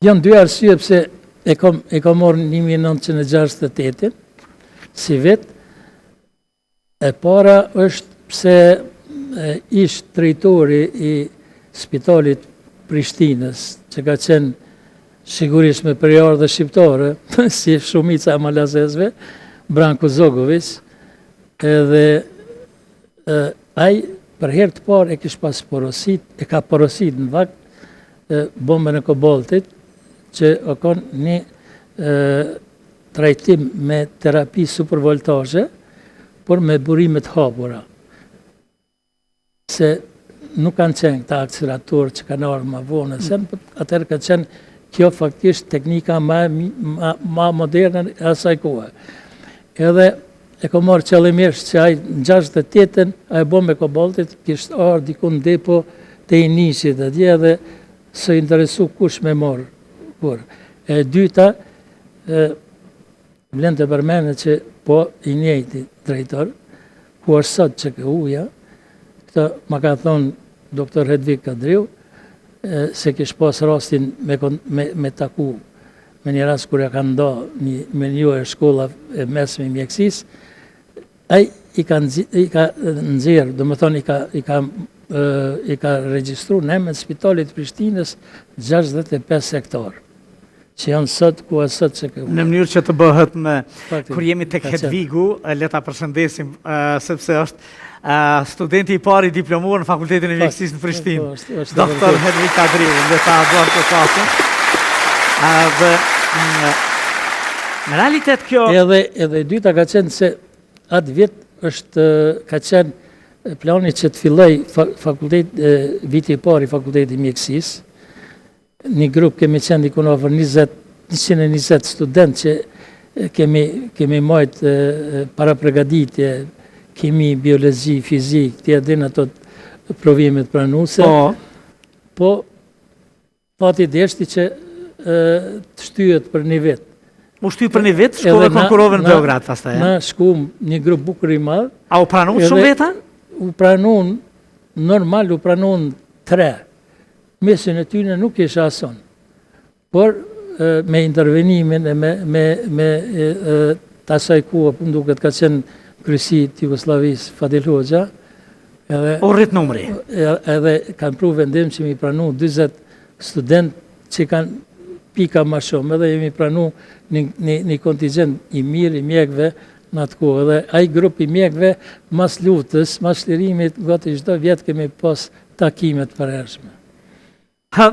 Janë dy arsye pse e kam e kam marrë 1968 si vit. E para është pse ish drejtori i spitalit Prishtinës, që ka qenë sigurisht me prejardhje shqiptare, si shumica e malazezve, Branko Zogovic, edhe ai për herë të parë e kish pas porosit, e ka porosit në fakt bombën e kobaltit, që o kon një trajtim me terapi supervoltazhe, por me burime të hapura. Se nuk kanë qenë këta akceleratorë që kanë ardhur më vonë, se po atëherë ka qenë kjo faktikisht teknika ma, ma, ma moderne e asaj kohe. Edhe e kom marrë qëllimisht që ai në 68-ën, ajo bombë e kobaltit, kishte ardhë diku në depo të Nishit atje edhe s'u interesu kush me marrë kur. E dyta, e, vlen të përmendet që po i njëjti drejtor, ku është sot QKU-ja, këtë ma ka thonë doktor Hedvig Kadriu, se kish pas rastin me, me, me taku me një rast kur ja kanë nda një mirënjohje shkolla e mesme e mjekësisë, ai i ka i ka nxjerr, domethënë i ka i ka i ka regjistru në emër të spitalit të Prishtinës 65 hektar që janë sot ku është sot që Në mënyrë që të bëhet me kur jemi tek Hedvigu, le ta përshëndesim sepse është Studenti i parë i diplomuar në Fakultetin e Mjekësisë në Prishtinë. Po, Doktor Hedvig Kadriu, le ta duartrokasim. Dhe mm, në realitet kjo Edhe edhe e dyta ka qenë se atë vit është ka qenë plani që të filloj fakultet viti i parë i Fakultetit të Mjekësisë. Një grup kemi qenë diku afër 20, 120 student që kemi, kemi majt parapregaditje, kimi, biologji, fizikë, ti e din ato provimet pranuse. Po. Po, fati deshti që të shtyhet për një vit. U shty për një vit, shkove konkurove në Beograd, pastaj. Na shkum një grup bukur i madh. A u pranun shumë veta? U pranun, normal u pranun tre. Mesin e tyne nuk isha as unë, por me intervenimin e me, me, me të asaj kohe, po më duket ka qenë kryesi të Jugosllavisë, Fadil Hoxha, edhe, U rrit numri. Edhe kanë pru vendim që mi pranu 20 student që kanë pika ma shumë, edhe jemi pranu një, një, një kontingent i mirë i mjekëve në atë kohë. Edhe ai grup i mjekëve, mas luftës, mas çlirimit, gati çdo vjet kemi pas takime të përhershme. Hë,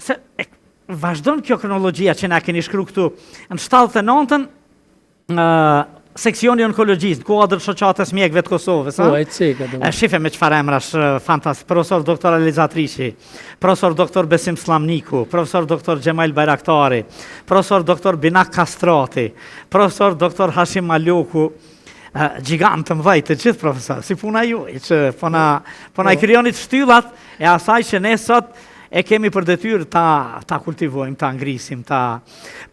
se e, vazhdon kjo kronologjia që na keni shkru këtu. Në 79-ën, ë seksioni i onkologjisë në kuadër të shoqatës mjekëve të Kosovës, Po, ai ceka do. E shife me çfarë emrash fantast, profesor doktor Ali Zatriqi, profesor doktor Besim Sllamniku, profesor doktor Xhemajl Bajraktari, profesor doktor Binak Kastrati, profesor doktor Hashim Maloku, gjigant të mëdhej të gjithë profesor, si puna juaj, që po na, po na i po. krijonit shtyllat e asaj që ne sot e kemi për detyrë ta, ta kultivojmë, ta ngrisim, ta...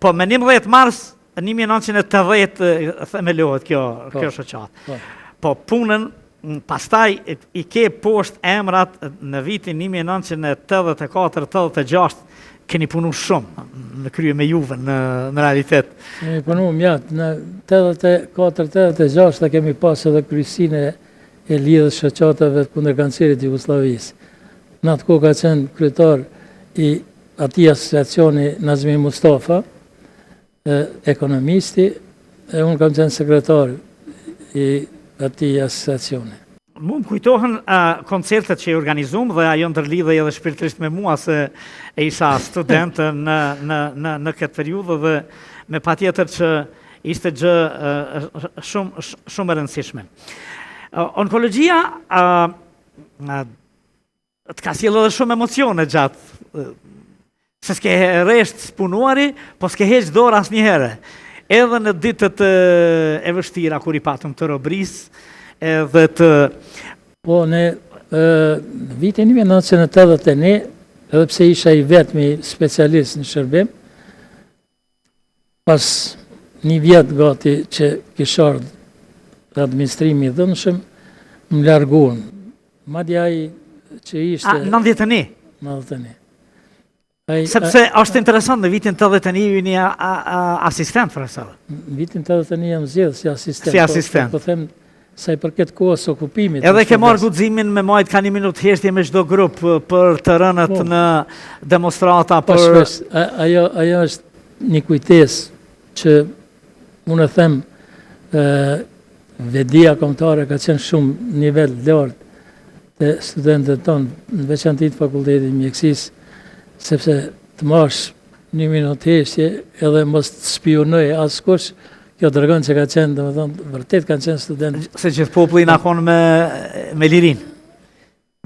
Po, me 11 mars 1980 themelohet kjo, po. kjo shoqatë. Po. po, punën, pastaj i ke poshtë emrat në vitin 1984-86, Keni punu shumë në krye me juve në, në realitet. Kemi punu mjaft, në 84-86 kemi pas edhe kryesinë e lidhjes shoqatave kundër kancerit të Jugosllavisë. Në atë kohë ka qenë kryetar i atij asociacioni Nazmi Mustafa, ekonomisti, e unë kam qenë sekretar i atij asociacioni. Mu më kujtohen uh, koncertet që i organizum dhe ajo ndërlidhej edhe shpirtërisht me mua se e isha student në, në, në, në këtë periudhë dhe me patjetër që ishte gjë uh, shumë, shumë e rëndësishme. Uh, onkologjia uh, Të ka sjellë edhe shumë emocione gjatë, se s'ke resht së punuari, po s'ke heq dorë asnjëherë. Edhe në ditët e vështira kur i patëm të robrisë, edhe të... Po, në, në vitin 1981, edhe pse isha i vetmi specialist në shërbim, Pas një vjet gati që kish ardhë administrimi i dhunshëm, më larguan. Madje ai që ishte... A, 91? 91. Ai, Sepse është interesant në vitin 81 ju jeni asistent profesor. Në vitin 81 jam zgjedh si asistent. Si po, asistent. Po, po them sa i përket kohës së okupimit. Edhe ke marrë guximin me majt ka një minutë heshtje me çdo grup për të rënët po. në demonstrata po, për shpesh, ajo ajo është një kujtesë që unë e them ë vetëdija kombëtare ka qenë shumë nivel të lartë te studentët tonë, në veçanti të fakultetit të mjekësisë, sepse të mash një minutë heshtje edhe mos të spiunojë askush, kjo tregon që ka qenë, domethënë, vërtet kanë qenë studentë. Se gjithë populli na konë me, me lirinë.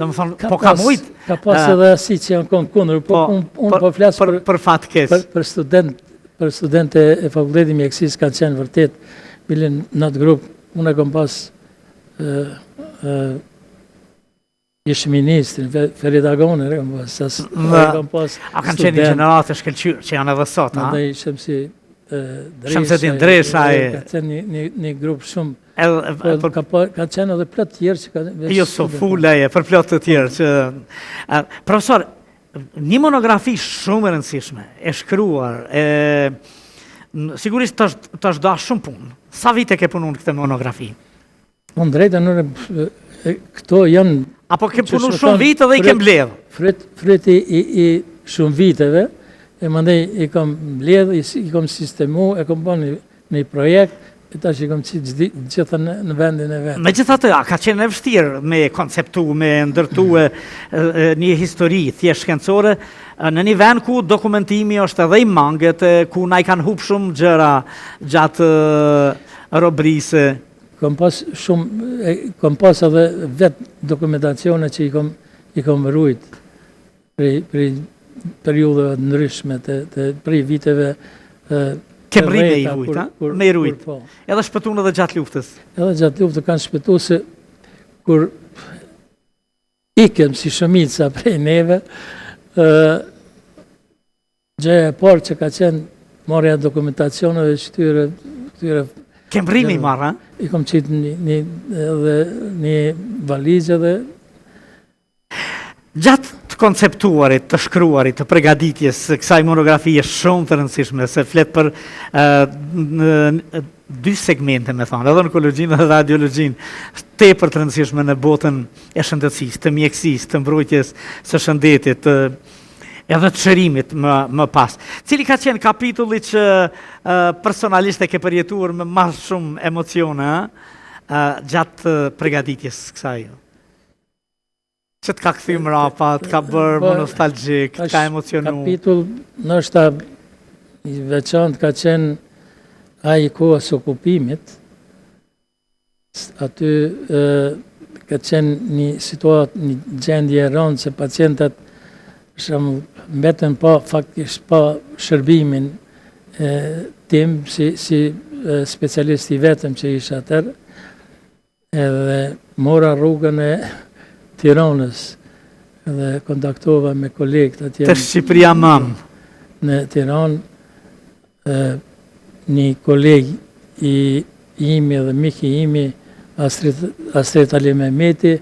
Domethënë, po ka mujt. Ka pas edhe asi që janë konë kundër, po, po unë po flas për, për fat keq. Për, për student, për studentë e fakultetit mjekësisë kanë qenë vërtet, bile në atë grup, unë e kom pas e, e, ish ministrin, Ferid Agonin, e kom pas, as, e kom pas A kanë qenë një gjeneratë e shkëlqyer, që janë edhe sot, a? Mandej Shemsi Dreshaj, Shemsedin Dreshaj. Ka qenë një, një, një grup shumë Edhe po, për ka pa, ka qenë edhe plot tjerë që kanë veç Jusuf Fulaj e për plot të tjerë që a, profesor një monografi shumë e rëndësishme, e shkruar, e sigurisht të është të është dashur shumë punë. Sa vite ke punuar në këtë monografi? Po të drejtën unë këto janë Apo ke punu shumë vite dhe i ke mbledh? Fryt, fryti i, i shumë viteve, e mandej i kam mbledh, i, i kam sistemu, e kam bërë një projekt, e tash i kam qitë gjitha në, në vendin e vet. Megjithatë, a ka qenë e vështirë me konceptu, me ndërtu një histori thjesht shkencore, në një vend ku dokumentimi është edhe i mangët, ku na i kanë hup shumë gjëra gjatë robërisë. Kam pas shumë, kam pas edhe vetë dokumentacione që i kam, i kam rujt prej, prej periudhave të ndryshme të, të prej viteve Ke mrri me i rujt, a? Me i rujt. Po. Edhe shpëtun edhe gjatë luftës. Edhe gjatë luftës kanë shpëtu se kur ikëm si shumica prej neve, ë gjëja e parë që ka qenë marrja e dokumentacioneve që tyre, tyre Ke mrri me i marrë, a? I kom qitë një, një, edhe një valizë dhe Gjatë të konceptuarit, të shkruarit, të pregaditjes së kësaj monografie shumë të rëndësishme, se flet për dy segmente, me thanë, edhe onkologjinë dhe radiologjinë, tepër të rëndësishme në botën e shëndetësisë, të mjekësisë, të mbrojtjes së shëndetit, të edhe të shërimit më, më pas. Cili ka qenë kapitulli që personalisht e ke përjetuar me ma shumë emocione, gjatë pregaditjes kësaj? Që të ka kthy mrapa, të ka bërë më po, nostalgjik, të ka emocionu. Kapitull, ndoshta i veçantë ka qenë ai i kohës së okupimit, aty e, ka qenë një situatë, një gjendje e rëndë se pacientët shumë mbetën pa faktikisht pa shërbimin e, tim si, si specialist i vetëm që isha atëherë, Edhe mora rrugën e Tiranës dhe kontaktova me kolegët atje. Te Shqipëria mëmë. Në Tiranë, një koleg i imi dhe mik i imi, Astrit, Astrit Alimehmeti,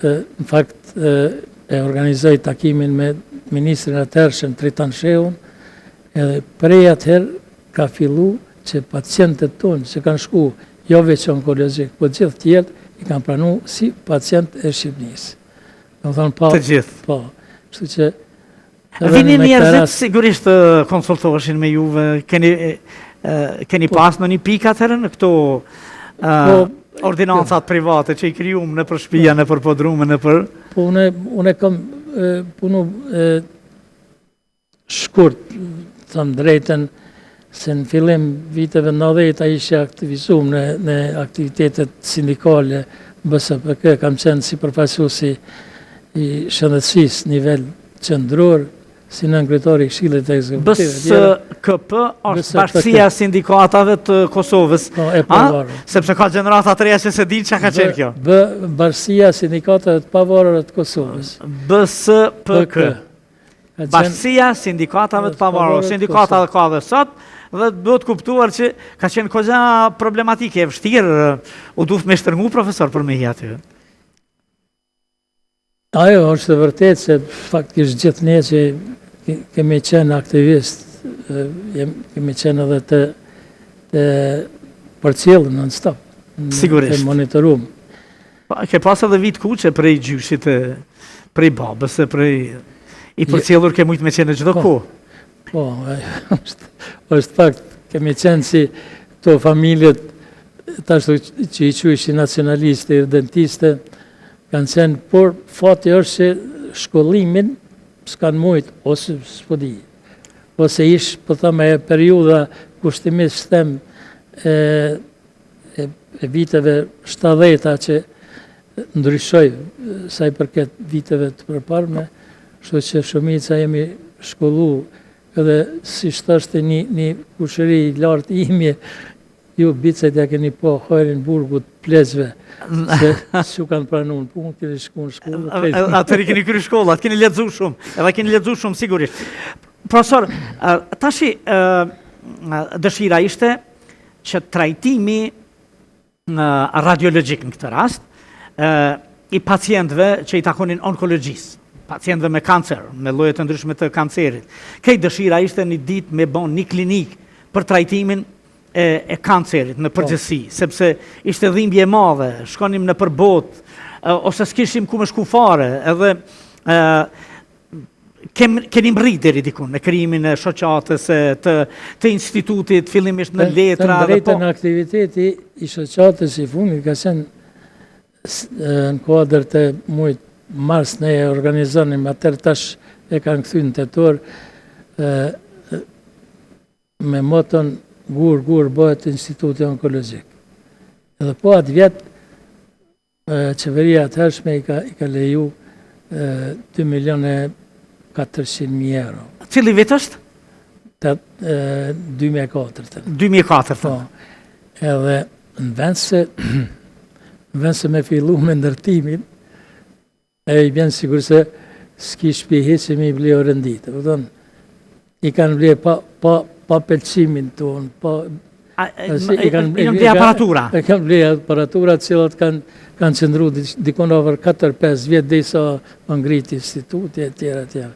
në fakt e organizoi takimin me ministrin e atëhershëm Tritan Shehun, edhe prej atëherë ka fillu që pacientët tonë që kanë shku jo veç onkologjik, po gjithë tjerët i kanë pranu si pacient e Shqipnisë. Domethonë, pa, të gjithë. Po, kështu që... Vinin njerëzit sigurisht konsultoheshin me juve, keni, keni po, pas në një pikë atëherë në këto po, ordinancat private që i krijum nëpër shpia, po, nëpër podrume, nëpër... Po, une, une kam punu Shkurt, të them drejtën, se në fillim viteve 90 isha aktivizum në, në aktivitetet sindikale BSPK, kam qenë si përfaqësues i shëndetësisë nivel qendror, si nënkryetar i Këshillit Ekzekutiv. BSKP është Bashkësia e Sindikatave të Kosovës. Po, e pavarur. Sepse ka gjenerata të reja që s'e dinë çka ka qenë kjo. B, Bashkësia e Sindikatave të Pavarura të Kosovës. BSPK. Bashkësia e Sindikatave të Pavarura, sindikata dhe ka dhe sot, dhe duhet kuptuar që ka qenë koxha problematike, e vështirë, u duft me shtërngu profesor për me hi aty. Ajo është e vërtetë se faktikisht gjithë ne që Kemi qenë aktivist, kemi qenë edhe të, të përcjellë non stop. Sigurisht. Të monitorum. Pa, po, ke pas edhe vijë t'kuqe prej gjyshit e prej babës e prej i përcjellur ke mujtë me qenë në çdo po, kohë. Po, është, është fakt, kemi qenë si këto familjet tash që i quajshin nacionaliste, irredentiste, kanë qenë, por fati është se shkollimin s'kanë mujtë, ose s'po di, ose ish, po them, e periudha kushtimisht them, e, e, e viteve 70-ta që ndryshoi sa i përket viteve të përparme, kështu që shumica jemi shkollu edhe siç thoshte një, një kushëri i lartë imi, Ju bicajt ja keni pa hajrin burgut pleqve, se s'ju kanë pranu në punë, keni shku në shkollë. Atëherë keni kry shkollat, keni lexu shumë, edhe keni lexu shumë sigurisht. Profesor, tashi dëshira ishte që trajtimi radiologjik në këtë rast, i pacientëve që i takonin onkologjisë, pacientëve me kancer, me lloje të ndryshme të kancerit. Krejt dëshira ishte një ditë me bo një klinikë për trajtimin e, e kancerit në po. përgjithësi, sepse ishte dhimbje e madhe, shkonim nëpër botë, ose s'kishim ku me shku fare, edhe e, kem, keni mrri deri dikun në krijimin e shoqatës e të, të institutit, fillimisht në letra. Të drejtën po. aktiviteti i shoqatës i fundit ka qenë në kuadër të mujit mars ne e organizonim, atëherë tash e kanë kthy në tetor, me moton gur gur bëhet instituti onkologjik. Edhe po atë vjet qeveria e atëhershme i ka i ka leju 2 milionë e 400 mijë euro. Cili vit është? Të 2004. 2004. Po. Edhe në vend se në vend se me fillu me ndërtimin, E i bjen sikurse s'ki shpi hiç e me i ble orenditë. Kupton? I kanë ble pa, pa, pa pëlqimin tonë, pa... I kanë ble aparatura. I kanë ble aparatura të cilat kanë kanë qëndru dikun over 4-5 vjet derisa u ngrit instituti e tjera e tjera.